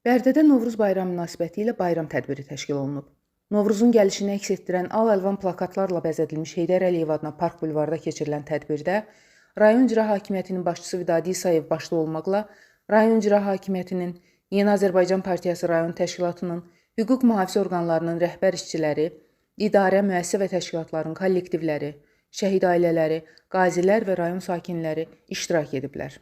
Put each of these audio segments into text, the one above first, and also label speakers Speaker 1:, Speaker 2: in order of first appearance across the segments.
Speaker 1: Bərdədə Novruz bayramı münasibətilə ilə bayram tədbiri təşkil olunub. Novruzun gəlişini əks etdirən al-əlvan plakatlarla bəzədilmiş Heydər Əliyev adına Park bulvarda keçirilən tədbirdə rayon icra hakimiyyətinin başçısı Vidadi İsayev başda olmaqla rayon icra hakimiyyətinin, Yeni Azərbaycan Partiyası rayon təşkilatının, hüquq mühafizə orqanlarının rəhbər işçiləri, idarə, müəssisə və təşkilatların kollektivləri, şəhid ailələri, qazilər və rayon sakinləri iştirak ediblər.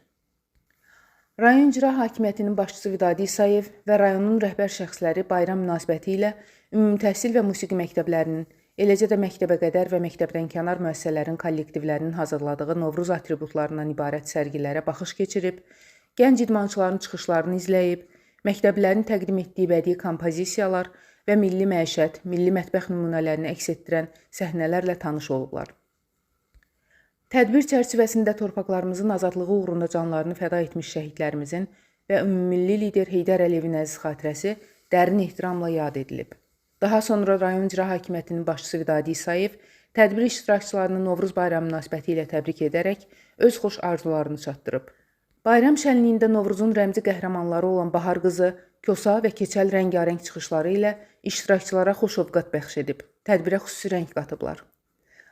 Speaker 1: Rayon icra hakimiyyətinin başçısı Vidadi İsayev və rayonun rəhbər şəxsləri bayram münasibətilə ümumi təhsil və musiqi məktəblərinin, eləcə də məktəbəqədər və məktəbdənkənar müəssisələrin kollektivlərinin hazırladığı Novruz atributlarından ibarət sərgilərə baxış keçirib, gənc idmançıların çıxışlarını izləyib, məktəblərin təqdim etdiyi bədii kompozisiyalar və milli məişət, milli mətbəx nümunələrini əks etdirən səhnələrlə tanış olublar. Tədbir çərçivəsində torpaqlarımızın azadlığı uğrunda canlarını fəda etmiş şəhidlərimizin və ümummilli lider Heydər Əliyevin əziz xatirəsi dərin ehtiramla yad edilib. Daha sonra rayon icra hakimiyyətinin başçısı Vidadi İsayev tədbir iştirakçılarını Novruz bayramı münasibətilə təbrik edərək öz xoş arzularını çatdırıb. Bayram şənliyində Novruzun rəmzi qəhrəmanları olan Bahar qızı, Kosa və Keçəl rəngarəng çıxışları ilə iştirakçılara xoş ovqat bəxş edib. Tədbirə xüsusi rəng qatıblar.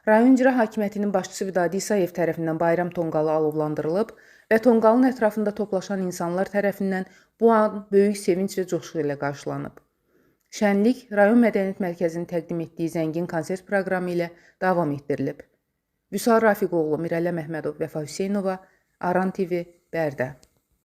Speaker 1: Rayon icra hakimiyyətinin başçısı Vidadi İsayev tərəfindən bayram tonqalı alovlandırılıb və tonqalın ətrafında toplaşan insanlar tərəfindən bu an böyük sevinc və coşqu ilə qarşılanıb. Şənlik rayon mədəniyyət mərkəzinin təqdim etdiyi zəngin konsert proqramı ilə davam etdirilib. Vüsal Rafiqoğlu, Mirələ Məhmədov, Vəfa Hüseynova, Aran TV, Bərdə.